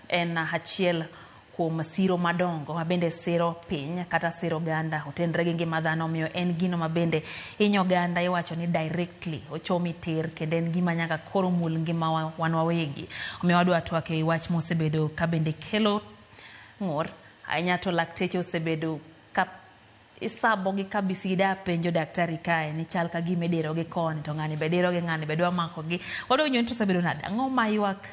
en achiel kuom siro madongo ma bende siro piny kata siro oganda otenre gi ngima dhano omiyo en gino ma bende hinyo oganda iwacho ni directly ochomi tir kendo en gima nyaka koro mul ngimawa wan wawegi. Omiyo wadwa twak e wach mosebedo ka bende kelo ng'ur ahinya to lakteche osebedo ka isabogi kabisa ida penjo daktari kae ni chal ka gima idirogi koni to ng'ani be dirogi ng'ani be dwa makogi. Wadwa winjo ni to osebedo nade? Ang'o ma ywak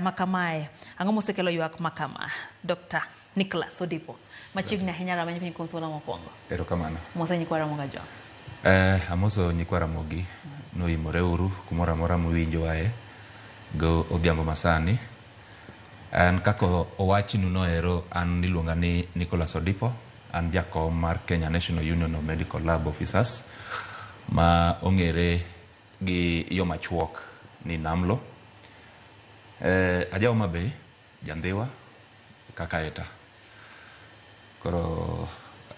ma kamae? Ang'o mosekelo ywak ma kama? Dr. Nicholas Odipo machiegni ahinya rameny piny kuom thuolo mokwongo. Erokamano. Mose nyikwa Ramogi Ajwang'. Amoso nyikwa Ramogi noimore uru kumoro amora muwinjowae go odhiambo masani. An kaka owachnu noero an iluonga ni Nicholas Odipo, an jakom mar Kenya National Union of Medical Lab Officers ma ong'ere gi yo machuok ni NAMLO. Aja Homa Bay, Jandhiwa, kaka eta. Koro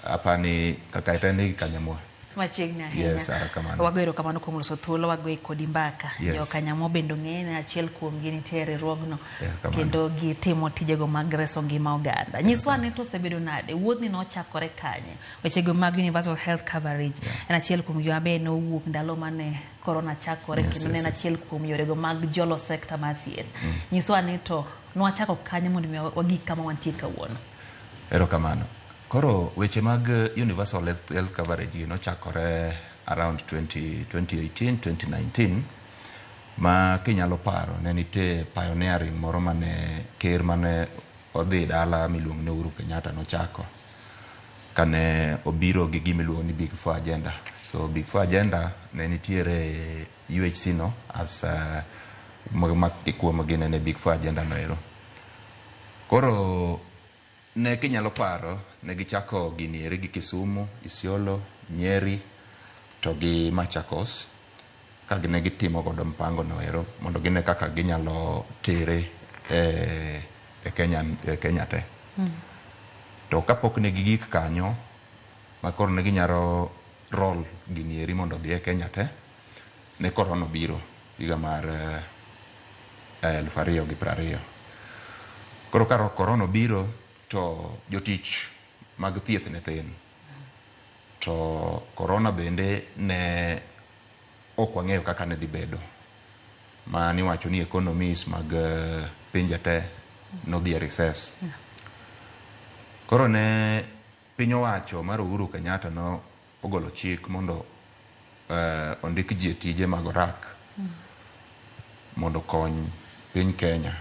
apani kaka eta en gi Kanyamwa. Machiegni ahinya. Yes, erokamano. Wago erokamano kuom loso thuolo wagoye kodi mbaka. Yes. Jo Kanyamwa bende ong'e ni achiel kuomgi nitie e riwruogno Erokamano. kendo gitimo tijego mag reso ngima oganda. Nyiswa ane to osebedo nade? Wuodhni nochakore kanye? Wechego mag universal health coverage en achiel kuom gima be nowuok ndalo mane corona chakore kendo ne en achiel kuom yorego mag jolo sekta mar thieth. Nyiswa ane to nwachako kanye mondo mi wagik kama wantie kawuono? Erokamano. Koro weche mag universal health coverage gi nochakore around 20, 2018, 2019 ma kinyalo paro ne nitie pioneering moro mane ker mane odhi dala miluongo ni Uhuru Kenyatta nochako kane obiro gi gima iluongo ni Big Four Agenda. So Big Four Agenda ne nitiere UHC no as ma kuom gi nene Big Four Agenda no ero. Koro ne kinyalo paro ne gichako gini eri gi Kisumu, Isiolo, Nyeri to gi Machakos ka ne gitimo godo mpango no ero mondo gine kaka ginyalo tere e Kenya, e Kenya te. To kapok ne gigik kanyo ma koro ne ginyalo roll gini eri mondo odhi e Kenya te, ne corona obiro higa mar 2020. Koro ka corona obiro to jotich mag thieth ne thin. To corona bende ne ok wang'eyo kaka ne dhi bedo. Ma niwacho ni economies mag pinje te nodhi e recess. Koro ne piny owacho mar Uhuru Kenyatta no ogolo chik mondo ondik ji e tije mag orak mondo okony piny Kenya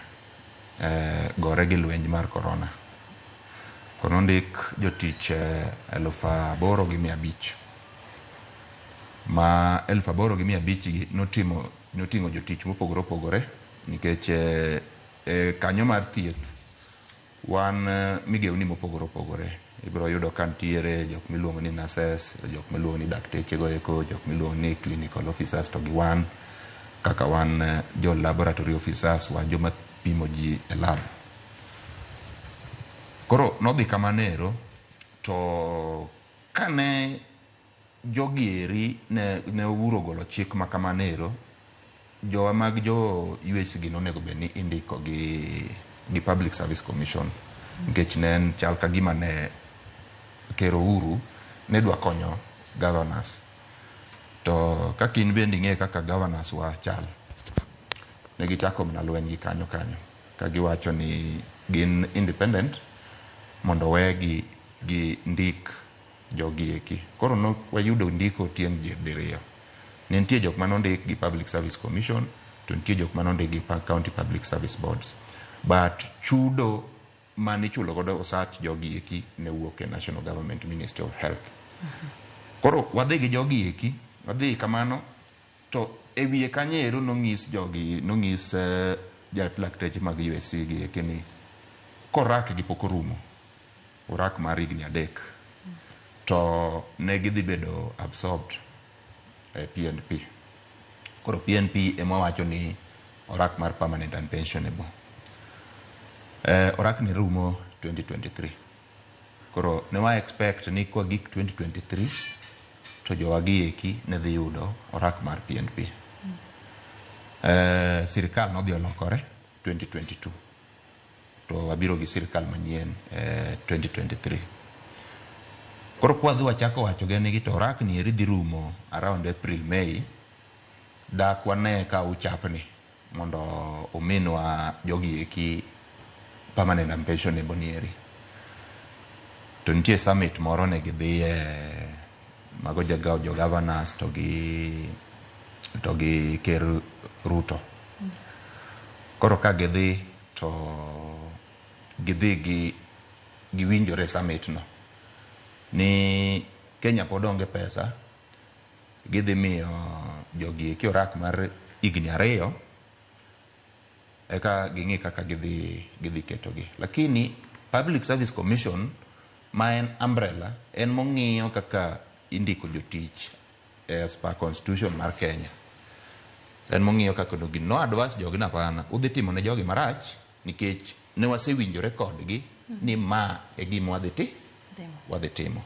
gore gi lweny mar corona. Koro nondik jotich 8,500. Ma 8,500 gi notimo noting'o jotich mopogore opogore nikech kanyo mar thieth wan migewni mopogore opogore. Ibiro yudo ka nitiere jok miluongo ni nurses, jok miluongo ni dakteche go eko, jok miluongo ni clinical officers to gi wan kaka wan jo laboratory officers, wan joma pimo ji e lab. Koro nodhi kamano ero to kane jogi eri ne Uhuru ogolo chik ma kamano ero, jowa mag jo UHC gi nonego bed ni indiko gi Public Service Commission nikech ne en chal ka gima ne Ker Uhuru ne dwa konyo governors. To kaka in bende ing'eyo kaka governors wa chal, ne gichako mana lweny gi kanyo kanyo ka giwacho ni gin independent mondo wegi gi ndik jogi eki. Koro ne wayudo ndiko tieng' diriyo. Ne nitie jok mane ondik gi Public Service Commission to nitie jok mane ondik gi County Public Service Boards. But chudo mane ichulo godo osach jogi eki ne wuok e National Government Ministry of Health. Koro wadhi gi jogi eki, wadhi kamano to e wiye kanyo ero nong'is jogi, nong'is lakteche mag UHC gi eki ni korak gi pok orumo. Orak mar higni 3 to ne gidhi bedo absorbed e PNP. Koro PNP ema wacho ni orak mar permanent and pensionable. Orak ni rumo 2023. Koro ne wa expect ni kwa gik 2023 to jowagi eki ne dhi yudo orak mar PNP. Sirikal nodhi olokore 2022. To wabiro gi sirkal manyien 2023. Koro kwadhi wachako wacho gi nigi to orak ni eri dhi rumo around April, May. Dak wane ka uchapni mondo ominwa jogi eki permanent and pensionable ni eri. To nitie summit moro ne gidhiye mago jo governors to gi ker Ruto. Koro ka gidhi to gidhi gi giwinjore summit no ni Kenya pod onge pesa, gidhi miyo jogi eki orak mar higni 2 eka ging'i kaka gidhi ketogi. Lakini Public Service Commission, ma en umbrella, en mong'iyo kaka indiko jotich as per constitution mar Kenya, en mong'iyo kaka onego gini. No advise jogi ni hapana, udhi timo ne jogi marach nikech ne wasewinjore kodgi ni ma e gima wadhi ti Timo. wadhi timo.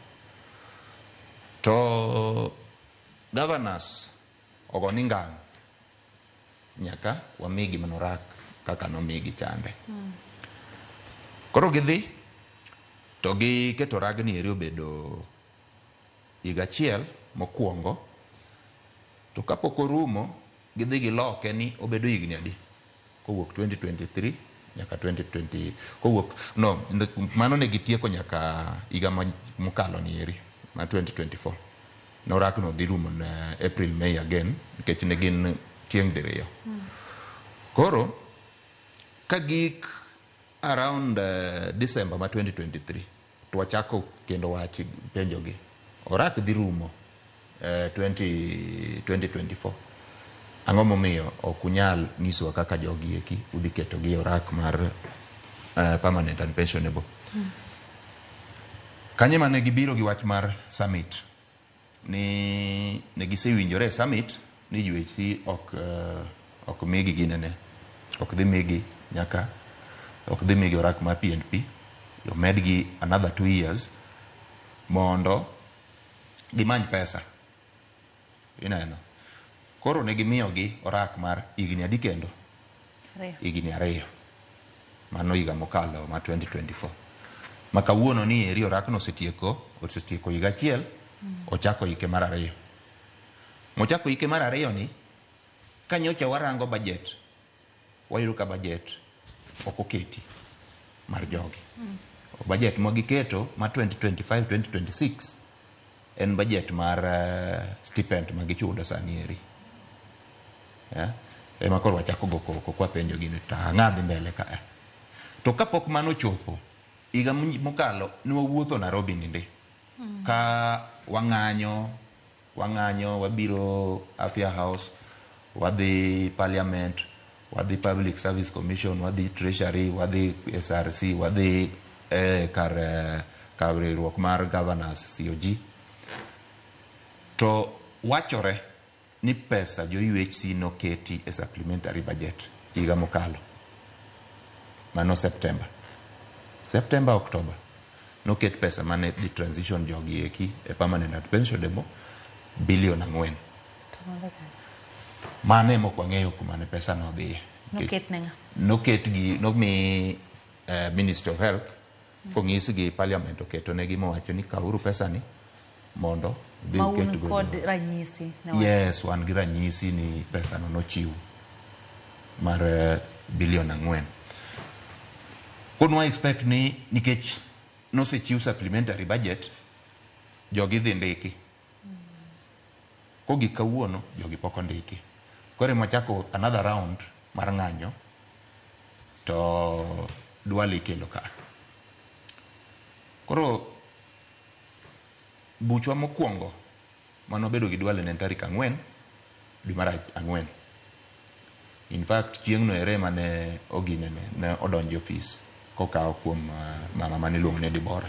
To governors ogo ni ngang' nyaka wamigi mana orak kaka nomigi chande. Koro gidhi to giketo ragni eri obedo higa achiel mokwongo, to kapok orumo gidhi giloke ni obedo higni adi kowuok 2023 nyaka 2020 kowuok no mano ne gitieko nyaka higa mokalo ni eri ma 2024. Norakno dhi rumo ne April, May again nikech ne gin tieng' diriyo. Koro ka gik around December ma 2023 to wachako kendo wach penjogi orak dhi rumo 20, 2024, ang'o momiyo ok unyal nyisowa kaka jogi eki udhi ketogi e orak mar permanent and pensionable? Kanye mane gibiro gi wach mar summit ni ne gisewinjore e summit ni UHC ok migi ginene, ok dhi migi nyaka ok dhi migi orak mar PNP, omedgi another 2 years mondo gimany pesa. Ineno, koro ne gimiyogi orak mar higni adi kendo? 2. Higni 2. Mano higa mokalo ma 2024. Ma kawuono ni eri orakno osetieko higa achiel, ochako hike mar ariyo. Mochako hike mar ariyo ni ka nyocha warango budget, wayudo ka budget ok oketi mar jogi. Budget ma giketo ma 2025 2026 en budget mar stipend ma gichudo sani eri. Yeah? Ema koro wachako go koko kwapenjo gini to ang'a dhi mbele ka. To kapok mano ochopo, higa mokalo ne wawuotho Nairobi nindi. Ka wang'anyo, wang'anyo, wabiro Afya House, wadhi Parliament, wadhi Public Service Commission, wadhi Treasury, wadhi SRC, wadhi kar riwruok mar governors, COG. To wachore ni pesa jo UHC noketi e supplementary budget higa mokalo. Mano September. September, October. Noket pesa mane dhi transition jogi eki e permanent and pensionable billion 4. To nodhi kanye? Mano ema ok wang'eyo kuma ne pesa no odhiye. Noket ne ng'a? Noket gi nomi Ministry of Health kong'is gi Parliament oketo negi mowacho ni kawuru pesa ni mondo udhi Ma un uket godo. kod ranyisi ne wach. Yes, wan gi ranyisi ni pesa no nochiw mar billion 4. Koro nwa expect ni nikech nosechiw supplementary budget, jogi dhi ndiki. Kogik kawuono, jogi pok ondiki. Koro ema wachako another round mar ng'anyo to Duale ikelo ka. Koro buchwa mokwongo mane wabedo gi Duale ne en tarik 4 dwe mar 4. In fact, chieng'no ere mane oginene ne odonjo e ofis kokawo kuom mama mane iluongo ni Dibora.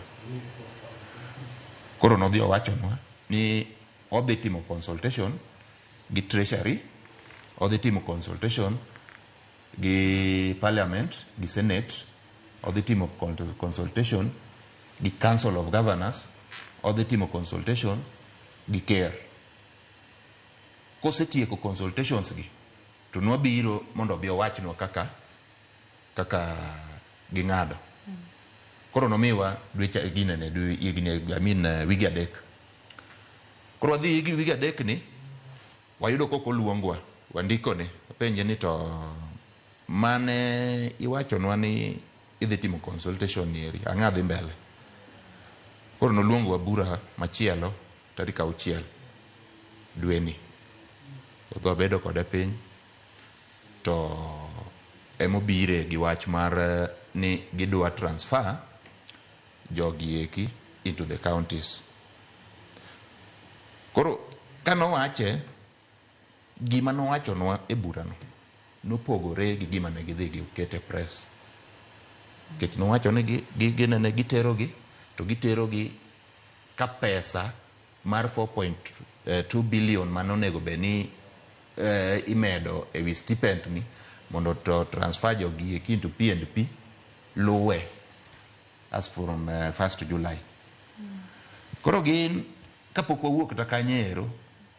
Koro nodhi owachonwa ni odhi timo consultation gi Treasury, odhi timo consultation gi Parliament, gi Senate, odhi timo consultation gi Council of Governors, odhi timo consultation gi Ker. Kosetieko consultations gi, to nwabiro mondo obi owachnwa kaka ging'ado. Koro nomiwa dweche ginene dwe higni I mean wige 3. Koro wadhi gi wige 3 ni wayudo kok oluongwa, wandikone, wapenje ni to mane iwachonwa ni idhi timo consultation ni eri, ang'a dhi mbele. Koro noluongowa bura machielo tarik 6 dweni. Wadhi wabedo kode piny to emobire gi wach mar ni gidwa transfer jogi eki into the counties. Koro kanowache, gima nowachonwa e burano nopogore gi gima ne gidhi gikete press. Nikech nowacho ni ginene giterogi to giterogi ka pesa mar 4.2 billion mane onego bed ni imedo ewi stipend ni mondo to transfer jogi eki into P&P luwe as from 1st July. Koro gin kapok wawuok kata kanyo ero,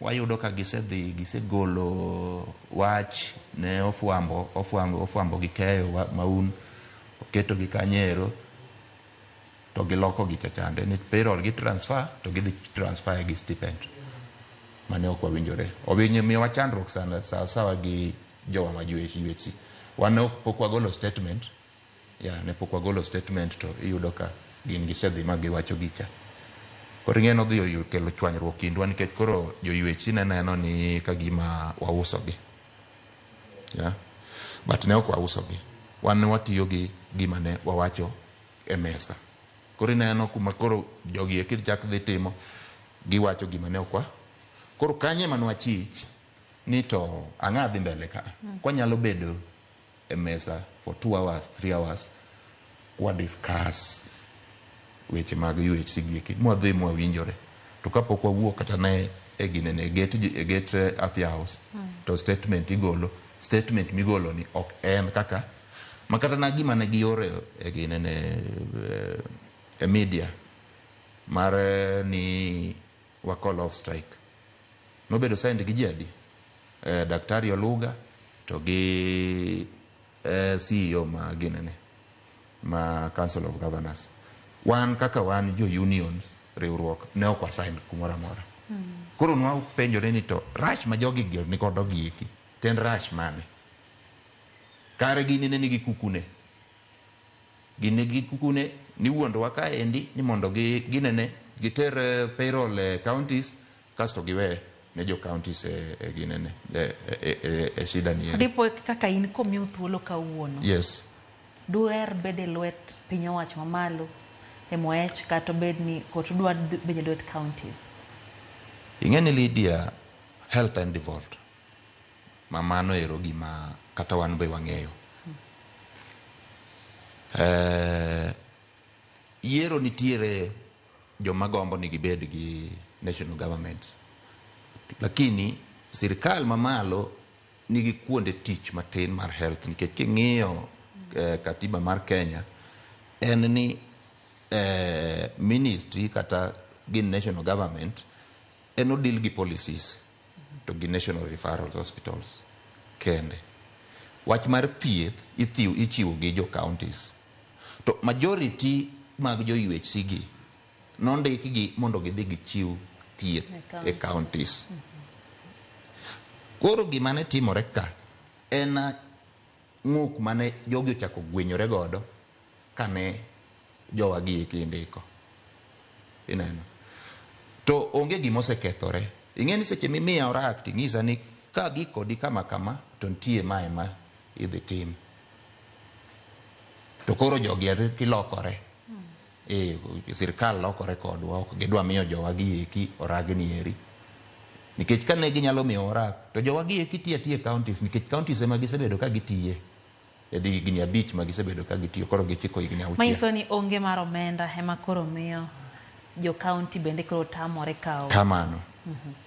wayudo ka gisedhi gisegolo wach ne ofwambo ofwambo ofwambo gi keyo maun oketogi kanyo ero to giloko gicha chande ni payroll gi transfer to gidhi transfer gi stipend mane ok wawinjore. Owinjo miyowa chandruok sana sawa sawa gi jowa ma UHC. Wan ne pok wagolo statement, ya ne pok wagolo statement to iyudo ka gin gisedhi ma giwacho gicha. Koro ing'e nodhi kelo chwanyruok kindwa nikech koro jo UHC ne neno ni ka gima wausogi. Yeah. But ne ok wausogi. Wan ne watiyo gi gima ne wawacho e mesa. Koro ineno kuma koro jogi eki chak dhi timo, giwacho gima ne ok wa. Koro kanye ema nwachich ni to ang'a dhi mbele ka. Kwanyalo bedo e mesa for 2 hours, 3 hours kwa discuss weche mag UHC gi eki mwadhi mwawinjore. To kapok wawuok kata ne e ginene e gate, e gate Afya House to statement igolo, statement migolo ni ok en kaka makata na gima ne giore e ginene e media mar ni wa call off strike nobedo signed gi ji adi? Daktari Oluga to gi CEO ma ginene ma Council of Governors. Wan kaka wan jo unions riwruok ne ok wasign kumoro amora. Koro nwapenjore ni to rach ma jogi gi nigodo gi eki to en rach mane? Kare gini ne nigi kukune. Gini nigi kukune niwuondowa kaendi ni mondo ginene giter payroll e counties kasto giwe ne jo counties e ginene e shida ni. Dipo kaka in komiu thuolo kawuono. Yes. Duher bede lwet piny owacho mamalo MOH kata obed ni kot udwa bede lwet counties. Ing'e ni Lydia, health and devolved. Ma mano ero gima kata wan be wang'eyo. Yiero nitiere joma gombo ni gibed gi national government. Lakini sirikal mamalo nigi kuonde tich matin mar health nikech king'iyo katiba mar Kenya en ni ministry kata gi national government en odil gi policies to gi national referral hospitals kende. Wach mar thieth ichiwo gi jo counties. To majority mag jo UHC gi nondikgi mondo gidhi gichiw thieth e counties. Koro gima ne timore ka en ng'uk mane jogi ochako gwenyore godo kane jowagi eki indiko. Ineno. To onge gima osekethore. Ing'e ni seche mimiya orak ting'isa ni ka gi kodi kama kama to nitie mae ma idhi tim. To koro jogi kilokore. Sirkal lokore kodwa, ok gidwa miyo jowagi eki oragni eri. Nikech kane ginyalo miyo orak, to jowagi eki tiyo atiya e counties, nikech counties ema gisebedo ka gitiye. E higni 5 ma gisebedo ka gitiyo, koro gichiko higni 6. Manyiso ni onge mar omenda ema koro miyo jo county bende koro tamore kawo. Kamano.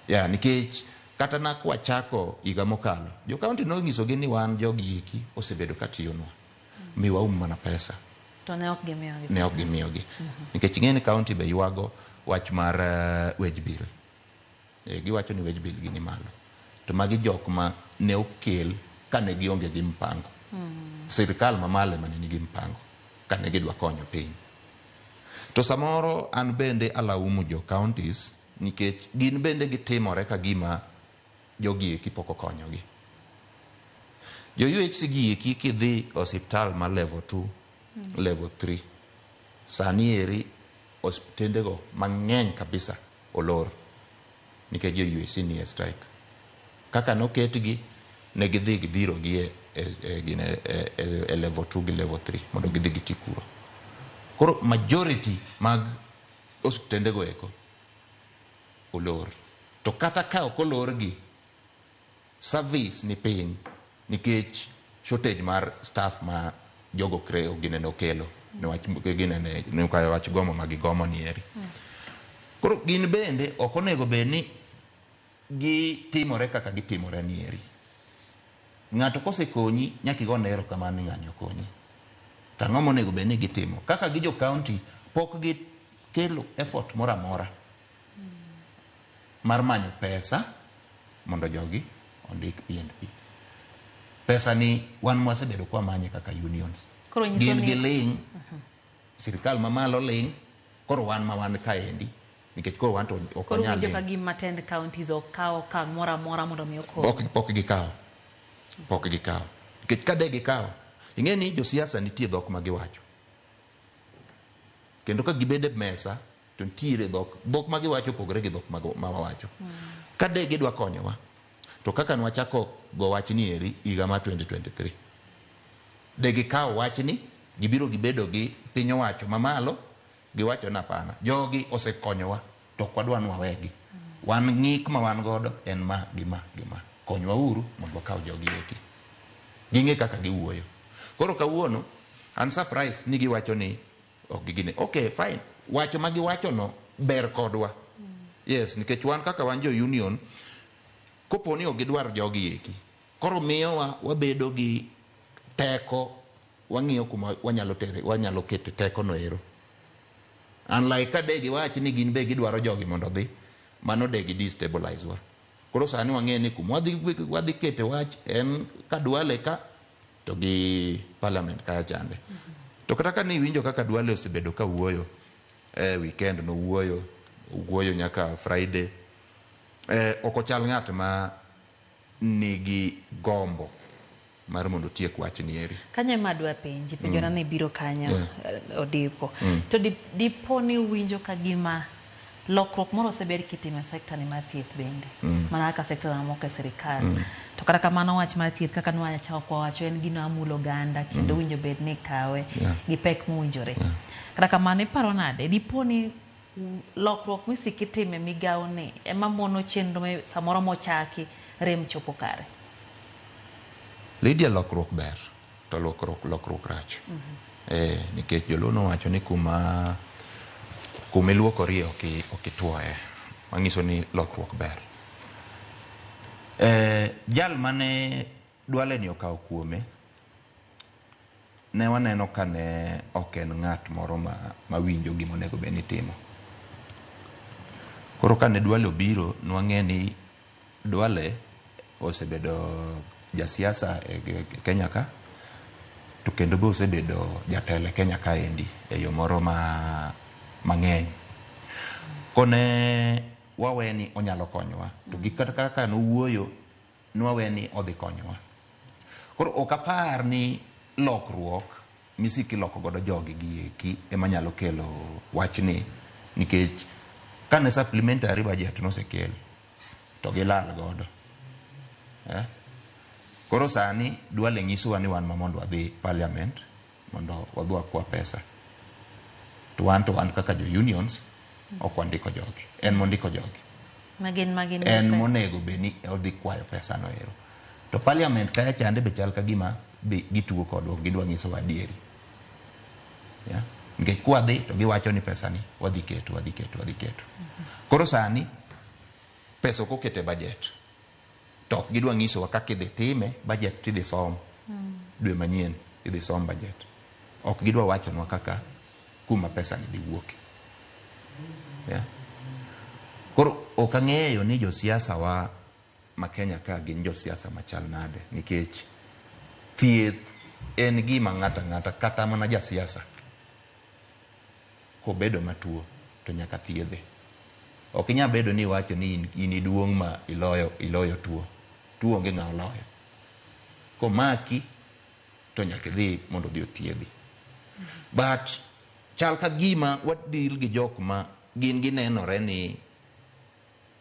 Ya, nikech kata na kwachako higa mokalo, jo county nonyisogi ni wan jogi eki osebedo ka tiyonwa. Miwaum mana pesa. To ne ok gimiyogi. Ne ok gimiyogi. Nikech ing'e ni county be ywago wach mar wage bill. Giwacho ni wage bill gi ni malo. To magi jok ma ne okel kane gionge gi mpango. Sirikal mamalo ema ne nigi mpango. kane gidwa konyo piny. To samoro an bende alaumu jo counties nikech gin bende gitimore ka gima jogi eki pok okonyogi. Jo UHC gi eki kidhi osiptal ma level 2, level 3, sani eri osiptendego mang'eny kabisa olor nikech jo UHC ni e strike. Kaka noketgi, ne gidhi gidhirogi e level 2 gi level 3 mondo gidhi giti kuro. Koro majority mag osiptendego eko olor. To kata ka ok olorgi, service ni piny nikech shortage mar staff ma jogo kreo ginene okelo niwach ginene wach gomo ma gigomo ni eri. Koro gin bende ok onego bed ni gitimore kaka gitimore ni eri. Ng'ato kosekonyi nyaka igone erokamano ni ng'ani okonyi. To ang'o monego bed ni gitimo? Kaka gi jo county pok gikelo effort moro amora mar manyo pesa mondo jogi ondik PNP. Pesa ni wan mwasebedo kwamanye kaka unions. Koro nyiso Gin ni- giling', sirikal mamalo ling', koro wan ma wan kaendi nikech koro wan to ok Koro wanyal winjo ka ling'. gima tend counties ok kaw okang' moro amora mondo mi okony. Pok gikawo. Pok gikawo. Nikech ka de gikawo, ing'e ni josiasa nitie dhok ma giwacho. Kendo ka gibedo e mesa to nitiere dhok, dhok ma giwacho opogore gi dhok ma wawacho. Ka de gidwa konyowa, to kaka nwachako go wach ni eri higa mar 2023, de gikawo wachni, gibiro gibedo gi piny owacho mamalo, giwacho ni hapana, jogi osekonyowa to ok wadwa ni wawegi. Wan ng'ik ma wan godo en ma gi ma gi ma. Konywa uru mondo wakaw jogi eki. Ging'e kaka giwuoyo. Koro kawuono, an surprise ni giwacho ni ok gigine. Okay, fine. Wacho ma giwacho no ber kodwa. Yes, nikech wan kaka wan jo union, kopo ni ok gidwar jogi eki, koro miyowa wabedo gi teko, wang'iyo kuma wanyalo tere, wanyalo kete teko no ero. Unlike ka de giwach ni gin be gidwaro jogi mondo odhi, mano de gi destabilize wa. Koro sani wang'e ni kuma wadhi kete wach en ka Duale ka to gi parliament ka chande. To kata ka ni iwinjo kaka Duale osebedo ka wuoyo, weekend no wuoyo, wuoyo nyaka Friday, ok ochal ng'at ma nigi gombo mar mondo otiek wach ni eri. Kanyo ema adwa penji, penjona ne biro kanyo, Odipo. To dipo ni uwinjo ka gima lokruok moro osebed kitimo e sekta ni mar thieth bende, mana kaka sekta mamoko e sirikal. To kata kamano wach mar thieth kaka nwachako kwawacho en gino amulo oganda kendo winjo bed ni ikawe gi pek mowinjore. Kata kamano iparo nade dipo ni lokruok misiko itime migawo ni ema mono chenro ma samoro mochaki rem chopo kare? Lydia, lokruok ber to lokruok rach. Nikech joluo nowacho ni kuma iluokorie ok ituoye. Manyiso ni lokruok ber. Jal mane Duale ni okawo kuome, ne waneno ka ne ok en ng'at moro ma winjo gima onego bed ni timo. Koro kane Duale obiro, nwang'e ni Duale osebedo jasiasa e Kenya ka, to kendo be osebedo jatelo e Kenya kaendi e yo moro mang'eny. Kone wawe ni onyalo konyowa, to gi kata kaka nowuoyo, nwawe ni odhi konyowa. Koro ok apar ni lokruok misiko iloko godo jogi gi eki ema nyalo kelo wachni, nikech kane supplementary budget nosekel to gilal godo. Koro sani Duale nyisowa ni wan ma mondo wadhi parliament mondo wadhi wakwa pesa. To wan kaka jo unions ok wandiko jogi. En mondiko jogi. Magin En pesa. monego bed ni odhi kwayo pesa no ero. To parliament kacha chande be chal ka gima be gitugo kodwa, ok gidwa nyisowa adieri. Yeah? Nikech kwadhi to giwacho ni pesa ni wadhi keto, wadhi keto, wadhi keto. Koro sani pesa ok oket e budget. To ok gidwa nyisowa kaka idhi time, budget tidhi som. Dwe manyien idhi som budget. Ok gidwa wachonwa kaka kuma pesa ni dhi wuoke. Yeah? Koro ok ang'eyo ni josiasa wa ma Kenya ka gin josiasa machal nade, nikech thieth en gima ng'ato ang'ata kata mana jasiasa Kobedo matuo to nyaka thiedhe. Ok inyal bedo ni iwacho ni in iduong' ma iloyo tuo. Tuo onge ng'a oloyo. Komaki to nyaka idhi mondo odhi othiedhi. But chal ka gima wa deal gi jok ma gin ginenore ni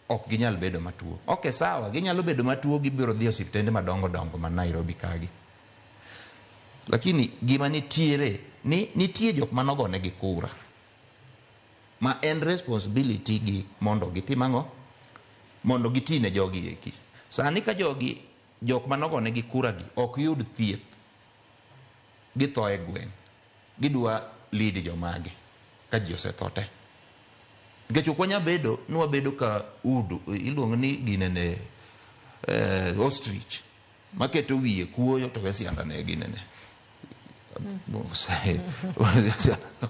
ok ginyal bedo matuo. Ok, sawa, ginyalo bedo matuo, gibiro dhi e osiptende madongo dongo ma Nairobi kagi. Lakini gima nitiere ni nitie jok manogonegi kura ma en responsibility gi mondo gitim ang'o? Mondo giti ne jogi eki. Sani ka jogi jok manogonegi kura gi ok yud thieth, githo e gweng', gidwa lead jomage ka ji osetho te. Nikech ok wanyal bedo ni wabedo ka udu iluongo ni ginene ostrich maketo wiye kuoyo to we sianda ne ginene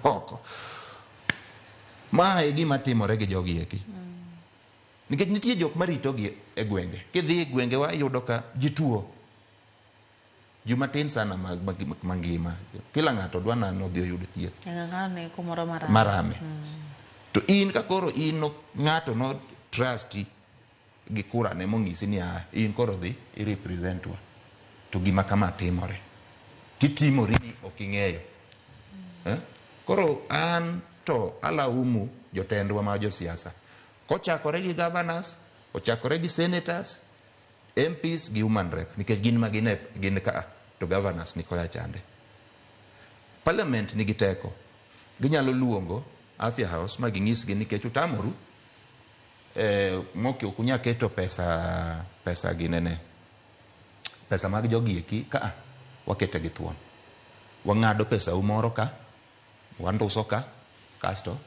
oko. Ma e gima timore gi jogi eki. Nikech nitie jok maritogi e gwenge. Kidhi e gwengewa iyudo ka ji tuo. Ji matin sana mangima. Kila ng'ato dwa nano odhi oyud thieth. Kumoro marame. Marame. To in ka koro in no, ng'ato no trusti gi kura ne mong'isi ni in koro dhi i represent wa. To gima kama timore. Titimori ni ok ing'eyo. Koro an to alaumu jotendwa ma josiasa. Kochakore gi governors, ochakore gi senators, MPs gi woman rep, nikech gin ma gin ka to governors ni koya chande. Parliament nigi teko. Ginyalo luongo Afya House ma ginyisgi nikech utamoru moki ok unyal keto pesa ginene. Pesa mag jogi eki ka wakete gi thuon. Wang'ado pesa u moro ka, wanduso ka, kasto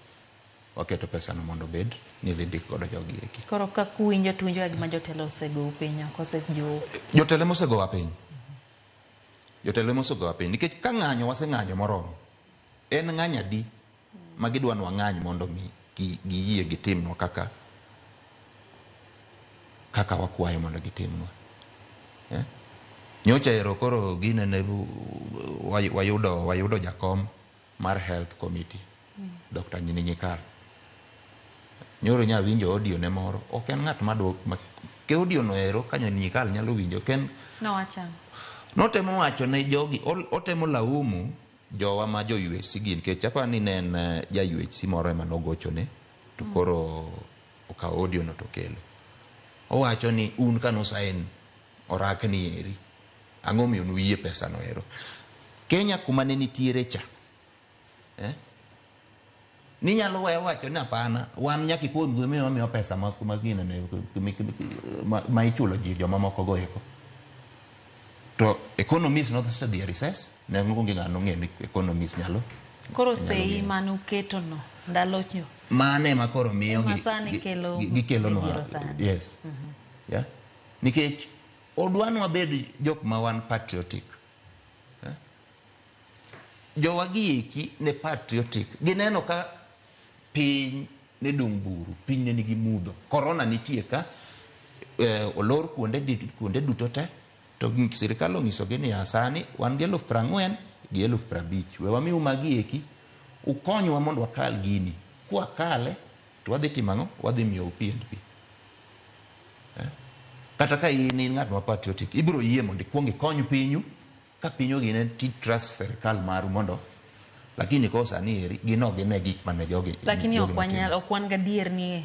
waketo pesa no mondo obed ni idhi ndik godo jogi eki. Koro ka kuwinjo to uwinjo ka gima jotelo osegou piny, ok osejiwou. Jotelo ema osegowa piny. Jotelo ema osegowa piny. Nikech ka ng'anyo waseng'anyo moromo. En ng'anyo adi ma gidwa ni wang'any mondo mi giyie gitimnwa kaka wakwayo mondo gitimnwa. Nyocha ero koro ginene wayudo jakom mar Health Committee, Dr. Nyikal. Nyoro nya winjo audio ne moro, ok en ng'at madwa ke audio no ero ka Nyikal nyalo winjo, ok en Nowacho ang'o? Notemo wacho ne jogi, otemo laumu jowa ma jo UHC gi, nikech aparo ni ne en ja UHC moro ema nogochone, to koro okawo audio no to okelo. Owacho ni un ka nusain orakni eri, ang'o miyo nuyie pesa no ero? Kenya kuma ne nitiere cha, Ninyalo weyo wacho ni hapana, wan nyaka ikuong miwa pesa ma ichulo ji joma moko go eko. To economist nosedhi e recess, ne onge ng'ano ng'eyo ni economist nyalo. Koro sei mane uketo no ndalo nyo. Mane ema koro miyo Masani kelo gikelonwa. midhiero sani. Yes. Yeah. Nikech odwa ni wabed jok ma wan patriotic. Jowa gi eki ne patriotic. Gineno ka piny ne dung' buru, piny ne nigi mudho. Corona nitie ka, olor kuonde duto te, to sirikal onyisogi ni sani wan gi 40,000 gi 50,000. We wamiu magi eki, ukonywa mondo wakal gini. Kwakale, to wadhi timo ang'o? Wadhi miyou P&P. Kata ka in ng'at ma patriotic, ibiro yie mondo ikuong ikony pinyu, ka pinyu gine ti trust sirikal maru mondo, lakini ko sani eri, gin ok gine gik mane jogi Lakini jogi ok wanyal, notimo. ok wan gadier ni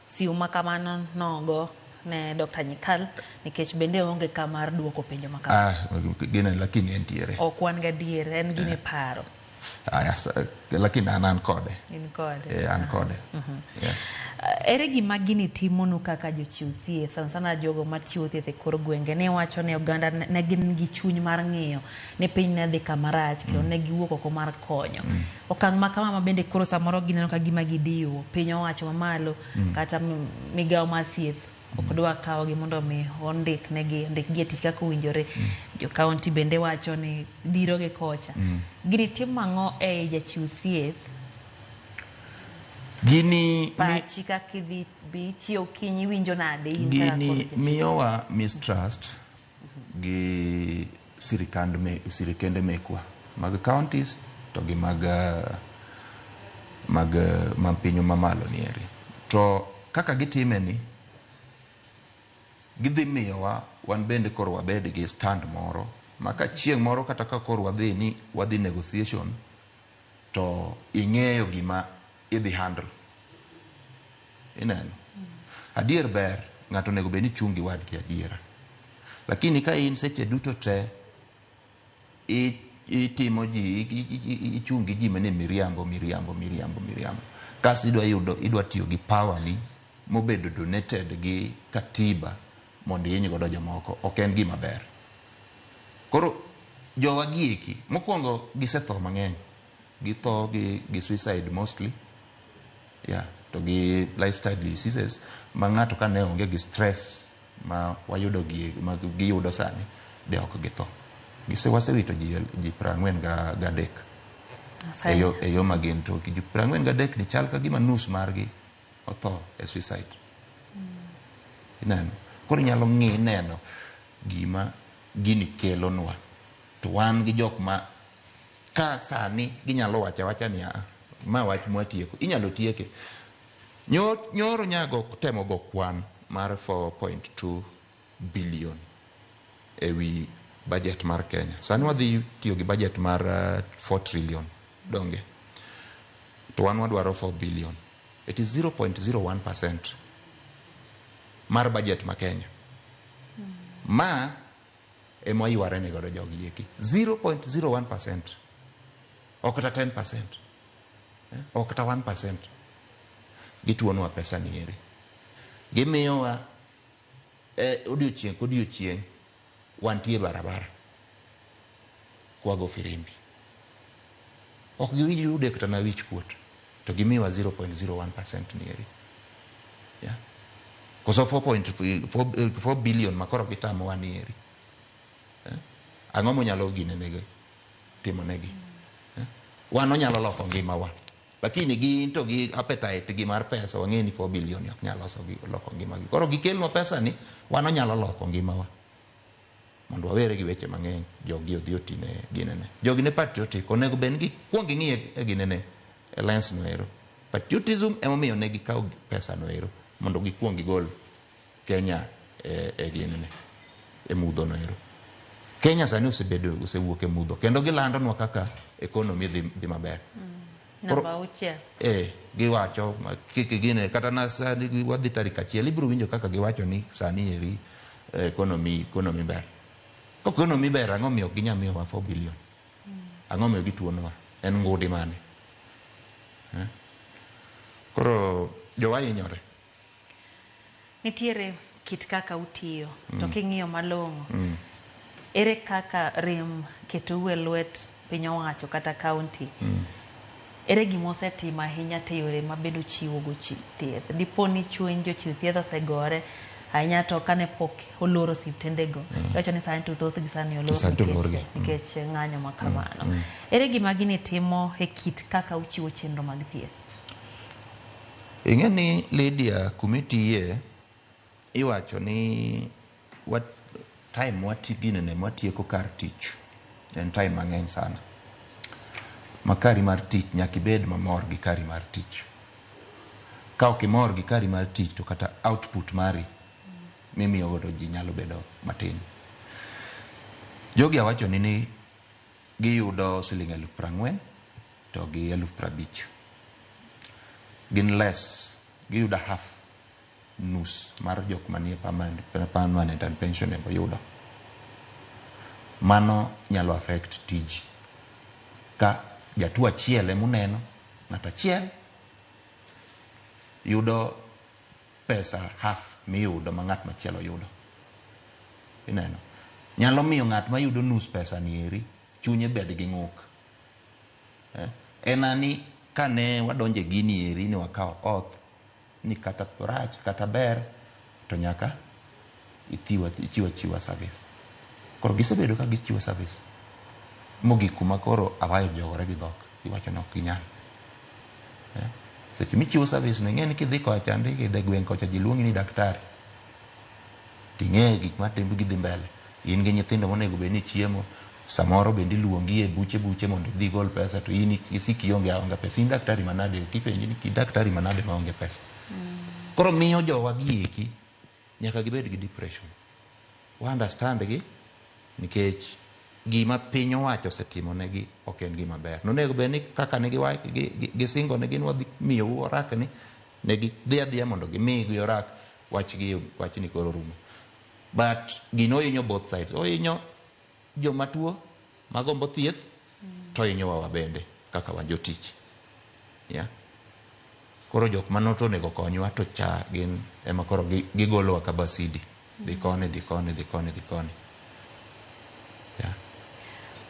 siu ma kamano nogo ne Dr. Nyikal, nikech bende onge kamar duoko penjo ma kamano. Gine, lakini entiere. Ok wan gadier, en gima iparo. Aya, lakini an kode. In kode. An kode. Yes. Ere gima gini timonu kaka jochiw thieth, sana sana jogo machiwo thieth e kor gwenge, ne wacho ni oganda ne gin gi chuny mar ng'iyo ni piny ne dhi kama rach, kendo ne giwuok oko mar konyo. Okang' ma kama ma bende koro samoro gineno ka gima gidiwo, piny owacho mamalo, kata migawo mar thieth ok dwa kawogi mondo mi ondikgi e tich kaka owinjore. Jo county bende wacho ni diro gi kocha. Gini timo ang'o e jachiw thieth? Gini pachi kaka idhi bi chiew okinyi iwinjo nade in kaka Gini koro jachiw miyowa mistrust gi sirikande mekwa mag counties to gi mag Mag ma piny mamalo ni eri. To kaka gitime ni, gidhi miyowa wan bende koro wabed gi stand moro ma ka chieng' moro kata ka koro wadhi ni wadhi negotiation to ing'eyo gima idhi handle. Ineno? Adier ber, ng'ato onego bed ni chung' gi wadgi adiera. Lakini ka in seche duto te itimo ji, ichung' gi ji mane miriambo, miriambo, miriambo, miriambo. Kasto idwa yudo, idwa tiyo gi power ni mobedo donated gi katiba mondo ihiny godo jomoko, ok en gima ber. Koro jowa gieki, mokwongo gisetho mang'eny. Githo gi suicide mostly. Yeah, to gi lifestyle diseases ma ng'ato ka ne onge gi stress ma wayudo gi, ma giyudo sani, de ok githo. Wasewito ji 43. E yo ma gin to ji 43 ni chal ka gima nus margi otho e suicide. Ineno? Koro inyalo ng'i neno gima gini kelonwa. To wan gi jok ma ka sani ginyalo wacho awacha ni a ma wach mwatieko, inyalo tieke. Nyoro nyago temo go kwan mar 4.2 billion ewi budget mar Kenya. Sani wadhi tiyo gi budget mar 4 trillion, donge? To wan wadwaro 4 billion. It is 0.01% mar budget ma Kenya. Ma ema yware ne godo jogi eki. 0.01%. Ok kata 10%. Ok kata 1%. Gituonwa pesa ni eri. Gimiyowa odiochieng' kodiochieng' wantie barabara kwago firimbi. Ok giyude kata na wich kuot, to gimiyowa 0.01% ni eri. Yeah. Koso 4.4 billion makoro gitamowa ni eri. Ang'o monyalo ginenegi, timonegi? Wan onyalo loko ngimawa. Lakini gin to gi appetite gi mar pesa, wang'e ni 4 billion ok nyal loso gi, loko ngimagi. Koro gikelnwa pesa ni, wan onyalo loko ngimawa. Mondo wawere gi weche mang'eny, jogi odhi otine ginene. Jogi ne patriotic, onego bed ni gikuong ging'i e ginene, e lens no ero. Patriotism emomiyo ne gikawo pesa no ero, mondo gikuong gigol Kenya e ginene, e mudho no ero. Kenya sani osewuok e mudho, kendo gilandonwa kaka economy dhi maber. Namba 6. Giwacho, kik gine, kata na sani wadhi tarik 1, ibiro winjo kaka giwacho ni sani eri economy ber. Ka economy ber, ang'o miyo ok ginyal miyowa 4 billion? Ang'o miyo gituonowa? En ngudi mane? Koro jowa hinyore. Nitiere kit kaka utiyo, to king'iyo malong'o, ere kaka rem ketou e lwet piny owacho kata county? Ere gima osetimo ahinya te yore ma bende uchiwo go thieth? Dipo ni chuny jochiw thieth osegore ahinya to kane pok oloro osiptendego, iwacho ni sani to thothgi sani olor Sani to olorgi. nikech ng'anyo ma kamano. Ere gima gini timo e kit kaka uchiwo chenro mag thieth? Ing'e ni Lydia, kumitiye, iwacho ni time ginene mwatieko kar tich en time mang'eny sana. Ma kari mar tich nyaka ibed mamor gi kari mar tich. Ka ok imor gi kari mar tich to kata output mari mimiyo godo ji nyalo bedo matin. Jogi awacho ni giyudo siling 40,000 to gi 50,000. Gin less, giyudo half nus mar jok manie permanent and pensionable yudo. Mano nyalo affect tiji. Ka jatuo achiel emuneno, ng'at achiel yudo pesa half miyudo ma ng'at machielo yudo. Ineno? Nyalo miyo ng'at mayudo nus pesa ni eri chunye bed gi ng'uk. En ani kane wadonje gini eri ni wakawo oath ni kata rach kata ber to nyaka ichiw achiwa service. Koro gisebedo ka gichiwo service. Mogik kuma koro awayo jogore gi dhok, giwacho ni ok ginyal. Seche michiwo service no, ing'e ni kidhi kocha chande e gweng' kocha ji luongi ni daktari. Ting'e gik matimo gidhi mbele. In gi nyithindo monego bed ni chiemo. Samoro bende iluongi e buche buche mondo idhi igol pesa to in isik ionge aonga pesa. In daktari manade? Kipenji ni daktari manade maonge pesa. Koro miyo jowa gi eki nyaka gibed gi depression. Wa understand gi nikech gima piny owacho osetimo negi ok en gima ber. Nonego bed ni kaka ne gisingo ne gin wadhi miyou orak ni, ne gidhi adhiya mondo gimigi orak, wachgi wachni koro rumo. But gino ohinyo both sides. Ohinyo joma tuo magombo thieth to ohinyowa wabende kaka wan jotich. Yeah. Koro jok mano to onego konywa to cha gin ema koro gigolowa ka basidi. Dhi koni, dhi koni, dhi koni, dhi koni. Yeah.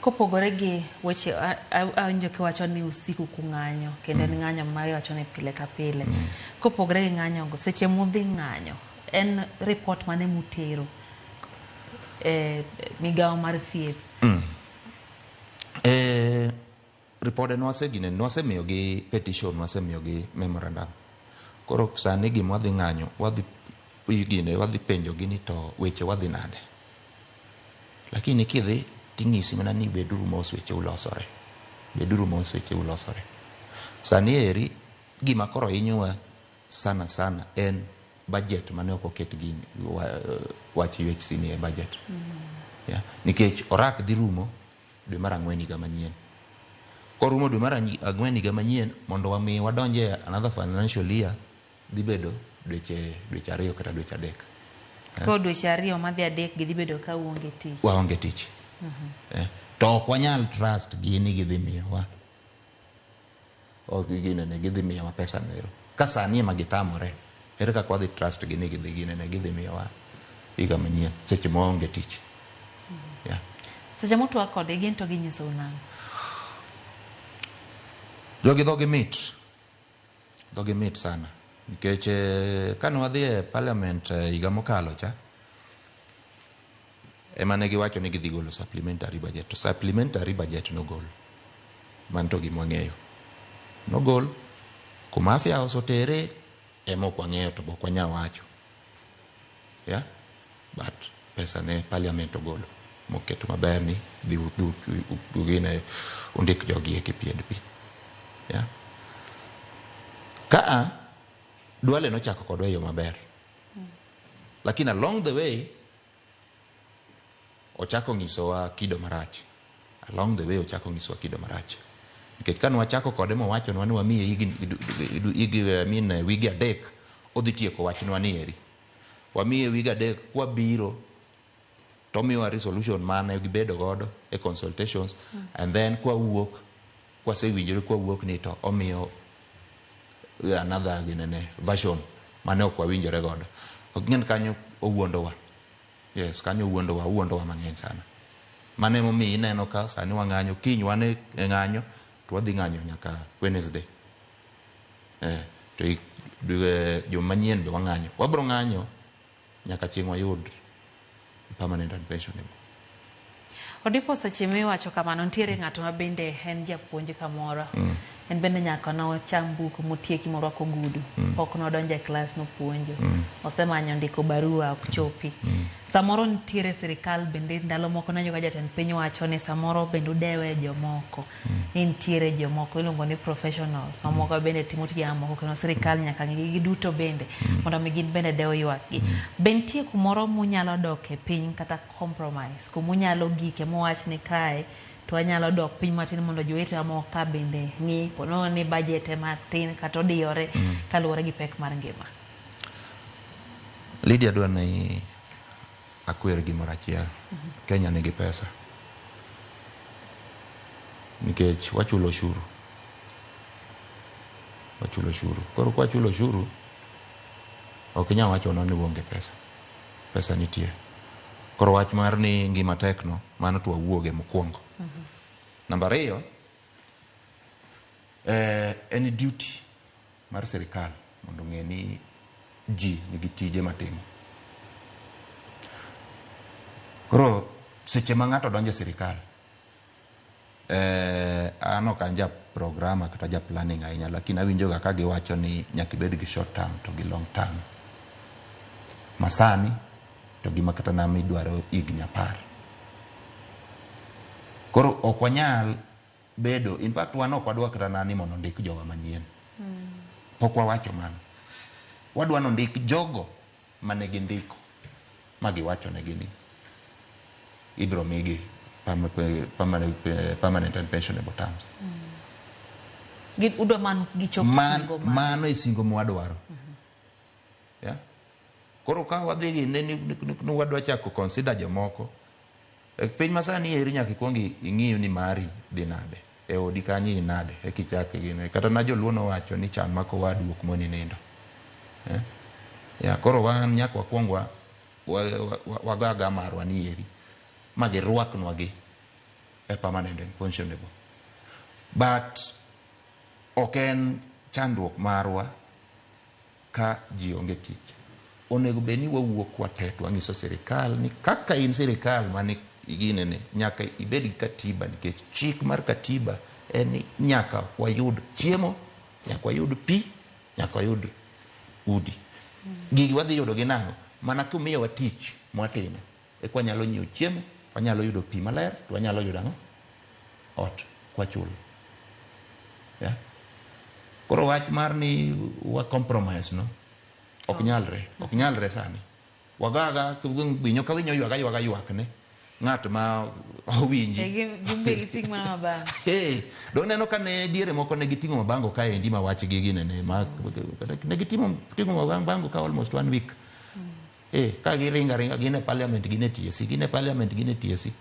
Kopogore gi weche awinjo kiwacho ni usiku kung'anyo kendo en ng'anyo ma iwacho ni pile ka pile. Kopogore gi ng'anyo go, seche mudhi ng'anyo, en report mane mutero e migawo mar thieth? Ripode nwasegine, nwasemiyogi petition, nwasemiyogi memorandum. Koro sani gima wadhi ng'anyo, wadhi gine, wadhi penjogi ni to weche wadhi nade. Lakini kidhi ting'isi mana ni beduru mos weche ulosore. Beduru mos weche ulosore. Sani eri gima koro hinyowa sana sana en budget mane ok oket gi wach UHC ni e budget. Yeah. Nikech orak dhi rumo dwe mar ang'wen higa manyien. Korumo dwe mar ang'wen higa manyien mondo wami wadonj e another financial year dhi bedo dweche 2 kata dweche 3. Koro dweche 2 madhi 3 gi dhi bedo ka uonge tich. Waonge tich. To ok wanyal trust gi ni gidhi miyowa. Ok ginene gidhi miyowa pesa nero. Ka sani ema gitamore, ere kaka wadhi trust gi ni gidhi ginene gidhi miyowa higa manyien seche ma waonge tich. Yeah. Seche mutwak kodgi gin to ginyisou nang'o? Jogi dhogi mit. Dhogi mit sana. Nikech kane wadhi e parliament higa mokalo cha, ema ne giwacho ni gidhi golo supplementary budget. To supplementary budget nogol. Mano to gima wang'eyo. Nogol. Kuma Afya House otere, ema ok wang'eyo to ok wanyal wacho. Yeah? But pesa ne parliament ogolo. Moketo maber ni dhi ugine undik jogi eki PNP. Yeah? Kaa, Duale nochako kodwa e yo maber. Lakini along the way, ochako nyisowa kido marach. Along the way ochako nyisowa kido marach. Nikech kane wachako kode mowachonwa ni wamiye higni, wige 3, odhi tieko wachnwa ni eri. Wamiye wige 3 kwabiro to omiyowa resolution mane gibedo godo e consultations, and then kwawuok, kwasewinjore kwawuok ni to omiyo another ginene version mane ok wawinjore godo. Ok ing'en kanyo owuondowa. Yes, kanyo owuondowa, owuondowa mang'eny sana. Mano emomiyo ineno ka sani wang'anyo, kiny wan e ng'anyo, to wadhi ng'anyo nyaka Wednesday. To juma manyien be wang'anyo. Wabro ng'anyo nyaka chieng' wayud permanent and pensionable. Odipo seche miwacho kamano, nitiere ng'ato ma bende en japuonj kamoro. En bende nyaka nocham buk motieki morwako ogudu. Pok nodonjo e klas nopuonjo. Osemanyo ndiko barua ok chopi. Samoro nitiere sirikal bende ndalo moko nanyo ka jatend piny wacho ni samoro bende udewe jomoko. Ni nitiere jomoko iluongo ni professionals. Mamoko bende timo tije mamoko kendo sirikal nyaka ng'i gi duto bende mondo mi gin bende dew ywakgi. Be nitie kumoro munyalo dok e piny kata compromise kumunyalo gike muwach ni kae to wanyalo dok piny matin mondo jowetewa moko ka bende ng'i ponono ni budget ema tin kata odiyore kaluwore gi pek mar ngima. Lydia dwa ni akwer gimoro achiel. Kenya nigi pesa. Nikech wachulo ushuru. Wachulo ushuru. Koro kwachulo ushuru, ok inyal wachonwa ni uonge pesa. Pesa nitie. Koro wach mar ni ngima tek no, mano to wawuoge mokwongo. Namba 2, en duty mar sirikal mondo ong'e ni ji nigi tije matimo. Koro seche ma ng'ato donjo e sirikal, an ok an ja programmer kata ja planning ahinya, lakini awinjo ga ka giwacho ni nyaka ibed gi short term to gi long term. Masani to gima kata nama idwaro higni 10. Koro ok wanyal bedo, in fact wan ok wadwa kata nani mondo ondik jowa manyien. Pok wawacho mano. Wadwa ni ondik jogo mane gindiko ma giwacho negi ni ibiro migi permanent and pensionable terms. Udwa man gichop singo mar Mano e singo mwadwaro. Yeah? Koro ka wadhi gi ne wadwa chako consider jomoko. E piny masani eri nyaka ikuong ing'iyo ni mari dhi nade. E odi kanyo in nade eka ichak gine. Kata na joluo nowacho ni chan mako wadu ok moni nindo. Yeah, koro wan nyaka wakuong wago aga marwa ni eri ma girwaknwa gi e permanent and pensionable. But ok en chandruok marwa ka ji onge tich. Onego bed ni wawuok wate to wang'iso sirikal ni kaka in sirikal mane iginene nyaka ibed gi katiba, nikech chik mar katiba en ni nyaka wayud chiemo, nyaka wayud pi, nyaka wayud udi. Gigi wadhi yudo gi nang'o? Mana kumiyowa tich mwatimo eka wanyalo nyiewo chiemo, wanyalo yudo pi maler, to wanyalo yudo ang'o? Ot kwachulo. Yeah? Koro wach mar ni wa compromise no ok nyalre, ok nyalre sani. Wagaga winyo ka winyo ywaga ywaga ywakne ng'at ma owinji. Gin be giting' mana mabango. Hey, do neno ka ne diere moko ne giting'o mabango kaendi ma wach gi ginene ma ne gitimo ting'o mabango ka almost one week. Ka giringa ringa gin e parliament, gin e TSC, gin e parliament, gin e TSC.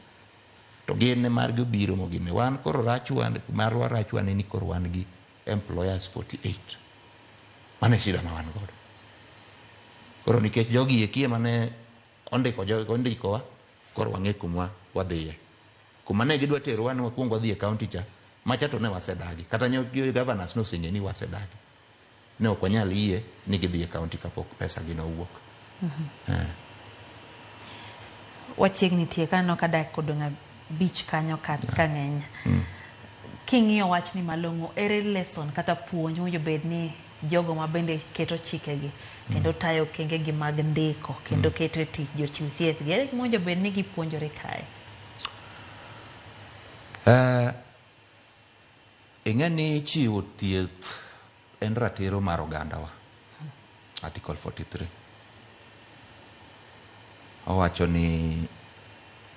To gin margi obiro mogine. Wan koro rachwa marwa rachwa ni koro wan gi employers 48. Mano e shida ma wan godo. Koro nikech jogi eki ema ne ondiko jogi ondikowa, koro wang'e kuma wadhiye. Kuma ne gidwa terowa ni wakuong wadhi e county cha, macha to ne wasedagi. Kata governors noseng'e ni wasedagi. Ne ok wanyal yie ni gidhi e county kapok pesa gi nowuok. Wachiegni tieko, aneno ka dakika odong' 5 kanyo ka ng'eny. King'iyo wachni malong'o, ere lesson kata puonj mowinjo bed ni jogo ma bende keto chikegi kendo tayo okengegi mag ndiko kendo keto e tich jochiw thieth gi, ere gima owinjo bed ni gipuonjore kae? Ing'e ni chiwo thieth en ratiro mar ogandawa. Article 43. Owacho ni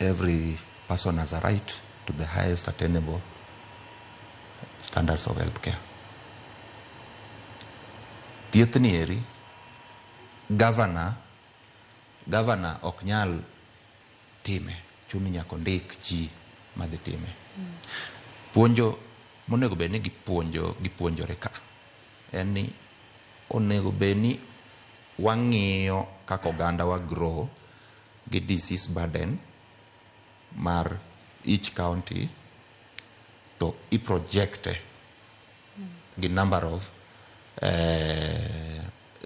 every person has a right to the highest attainable standards of healthcare. Thieth ni eri, governor ok nyal time, chuno ni nyaka ondik ji madhi time. Puonjo monego bed ni gipuonjo gipuonjore ka en ni onego bed ni wang'iyo kaka oganda wa grow gi disease burden mar each county to i project gi number of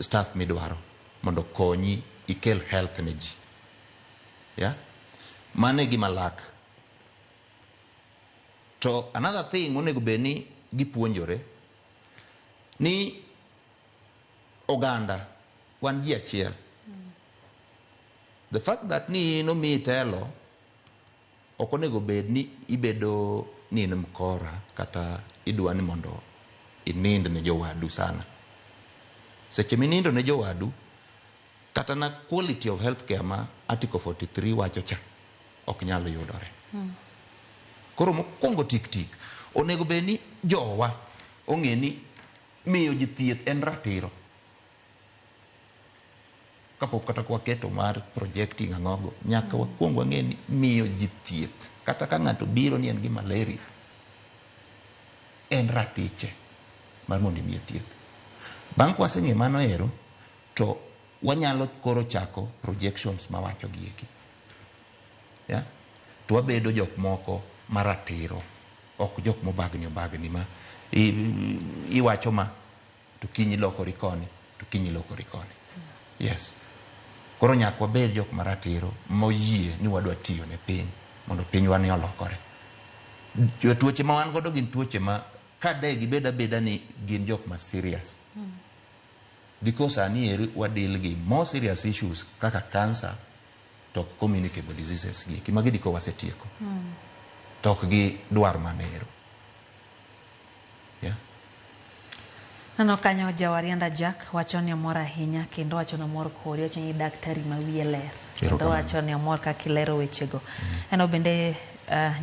staff midwaro mondo konyi ikel health ne ji. Yeah? Mano e gima lak. To another thing monego bed ni gipuonjore ni oganda wan ji achiel. The fact that ni in omiyi telo ok onego bed ni ibedo ni in mkora kata idwa ni mondo inind ne jowadu sana. Seche minindo ne jowadu, kata na quality of healthcare ma Article 43 wacho cha ok nyal yudore. Koro mokwongo tik tik, onego bed ni jowa ong'e ni miyo ji thieth en ratiro. Kapok kata waketo mar projecting ang'ogo, nyaka wakwong wang'e ni miyo ji thieth. Kata ka ng'ato biro ni en gi malaria, en ratiche mar mondo imiye thieth. Bang' kwaseng'e mano ero, to wanyalo koro chako projections mawacho gi eki. Yeah? To wabedo jok moko maratiro, ok jok mobagni obagni ma iwacho ma to kiny ilokori koni, to kiny ilokori koni. Yes. Koro nyaka wabed jok maratiro moyie ni wadwa tiyo ne piny mondo pinywa ni olokore. Tuoche ma wan godo gin tuoche ma ka de gibed abeda ni gin jok ma serious. Because sani eri wa deal gi more serious issues kaka cancer to communicable diseases gi eki. Magi diko wasetieko. To ok gidwar manero. Yeah. Neno kanyo Jawarianda Jack wacho ni omor ahinya kendo wacho ni omor kodi, wacho ni daktari ma wiye ler. Kendo wacho ni omor kaka ilero wechego. Eno bende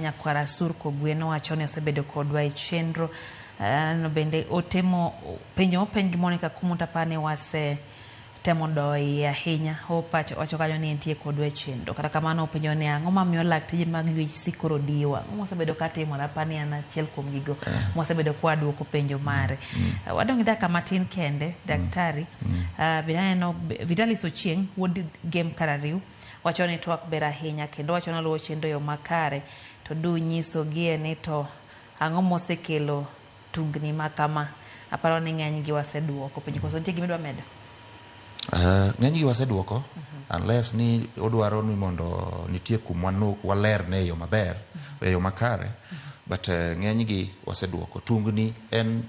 nyakwara Sur Kogwen wacho ni osebedo kodwa e chenro. Neno bende ote mo penjo mopenj gi Monica Kumuta apani wase temo doye ahinya. Opacho wacho kanyo ni entie kodwa e chenro. Kata kamano openjo ni ang'o mamiyo lakteche mag UHC koro diwa? Ang'o mosebedo katimore? Apani an achiel kuom gigo mwasebedo kwa duoko penjo mare. Wadong' gi dakika matin kende, daktari. Bende aneno Vitalis Ochieng' wuod Gem Karariw wacho ni twak ber ahinya kendo wacho ni oluwo chenro e yo makare to du nyisogie ni to ang'o mosekelo tungni ma kama. Aparo ni ng'eny gi waseduoko penjo koso nitie gima idwa medo? Ng'eny gi waseduoko unless ni odwaro ni mondo nitie kuma walerne e yo maber e yo makare but ng'eny gi waseduoko tungni en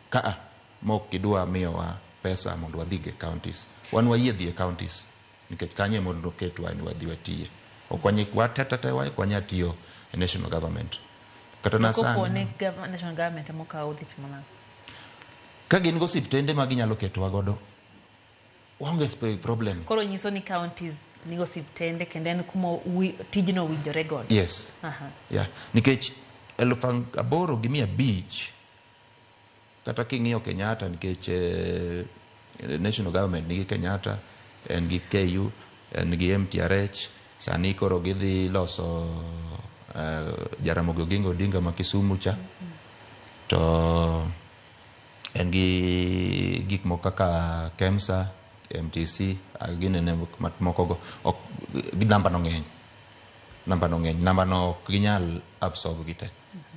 kaa mok gidwa miyowa pesa mondo wadhi e counties wan wayie dhi e counties nikech kanyo ema noketwa ni wadhi watiye ok watetete ok wanyal tiyo e national government kata na To kopo sani ni national government ema okawo udhi timo nang'o? ka gin go osiptende ma ginyalo ketowa godo waonge problem Koro nyiso ni counties nigo osiptende kendo en kuma tijno owinjore godo. Yes. Aha. Yeah. Nikech 8,500 kata king'iyo Kenyatta nikech national government nigi Kenyatta en gi KU en gi MTRH sani koro gidhi loso Jaramogi Oginga Odinga ma Kisumu cha to en gi gik moko kaka KEMSA MTC ginene moko go ok namba no ng'eny namba no ng'eny namba no ok ginyal absorb gi te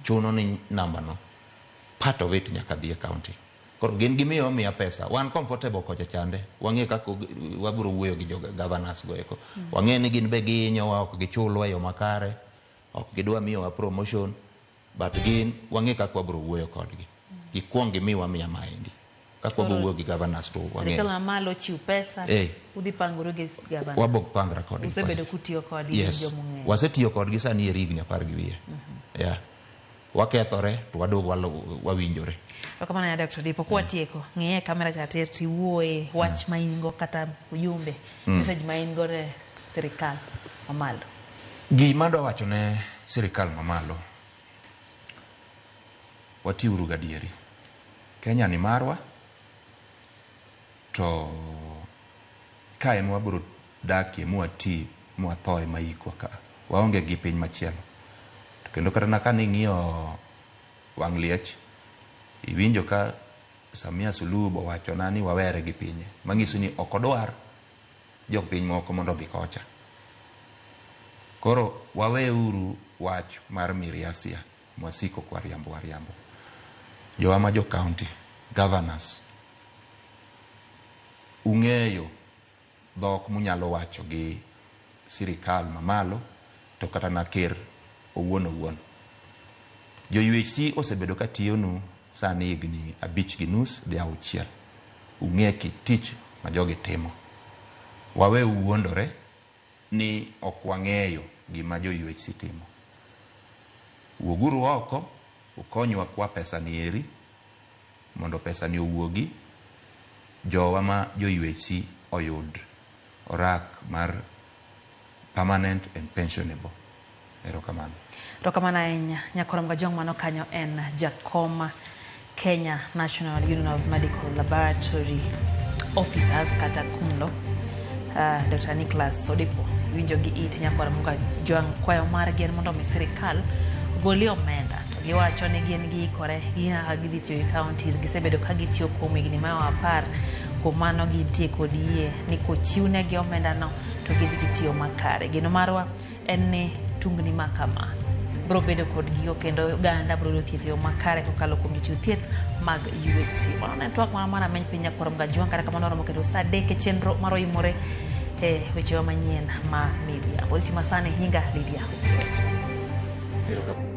chuno ni namba no part of it nyaka dhi e county koro gin gimiyo miya pesa wan comfortable kocha chande wang'e kaka wabiro wuoyo gi jo governors go eko wang'e ni gin be gihinyowa ok gichulwa e yo makare ok gidwa miyowa promotion but gin wang'e kaka wabiro wuoyo kodgi gikuong gimiwa miya maendi kaka wabiro wuoyo gi governors to wang'e Sirikal mamalo chiw pesa udhi pangoru gi governors. wabok pangra kodgi Usebedo kutiyo kodgi yes jomong'eyo. wasetiyo kodgi sani e higni 10 gi wiye yeah wakethore to wadog wawinjore. Erokamano ahinya Dr. Dipo. Kwatieko, ng'iye e kamera cha tir tiwuoye wach ma in go kata ujumbe, message ma in go ne sirikal mamalo. Gima adwa wacho ne sirikal mamalo, watiuru gadieri. Kenya ni marwa, to ka ema wabiro dakie mwati mwathoe maikwa ka. Waonge gi piny machielo. To kendo kata na kaning'iyo wang' liech, iwinjo ka Samia Suluhu owachona ni wawere gi pinye. Manyiso ni ok odwar jopiny moko mondo odhi kocha. Koro waweuru wach mar miriasia mwasiko kwariambo wariambo. Jowa ma jo county, governors, ung'eyo dhok munyalo wacho gi sirikal mamalo to kata na ker owuon owuon. Jo UHC osebedo ka tiyonu sani higni 5.5 dhi 6. Ung'e kit tich ma jogi timo. Wawe wuondore ni ok wang'eyo gima jo UHC timo. Wuoguru oko, ukonywa kwa pesa ni eri, mondo pesa ni owuogi, jowa ma jo UHC oyud orak mar permanent and pensionable. Erokamano. Erokamano ahinya. Nyakorom Gajong mano kanyo en jakom Kenya National Union of Medical Laboratory Officers kata KUMLO. Dr. Nicholas Odipo winjo gi it Nyakorom Gajong kwayo margi en mondo mi sirikal ogolie omenda to giwacho ni gin giikore ging'e kaka gidhi tiyo gi counties gisebedo ka gitiyo kuom higni mayo 10 kuom mano gintie kod yie ni kochiwnegi omendano to gidhi gitiyo makare. Geno marwa en ni tungni ma kama biro bedo kod gigo kendo oganda biro yudo thieth e yo makare kokalo kuom jochiw thieth mag UHC. Mano ne en twak mar rameny piny Nyakorom Gajwang' kata kamano waromo kendo saa 3 e chenro mar oimore e wechewa manyien ma midhiambo. Oriti masani nyinga Lydia. Erokamano.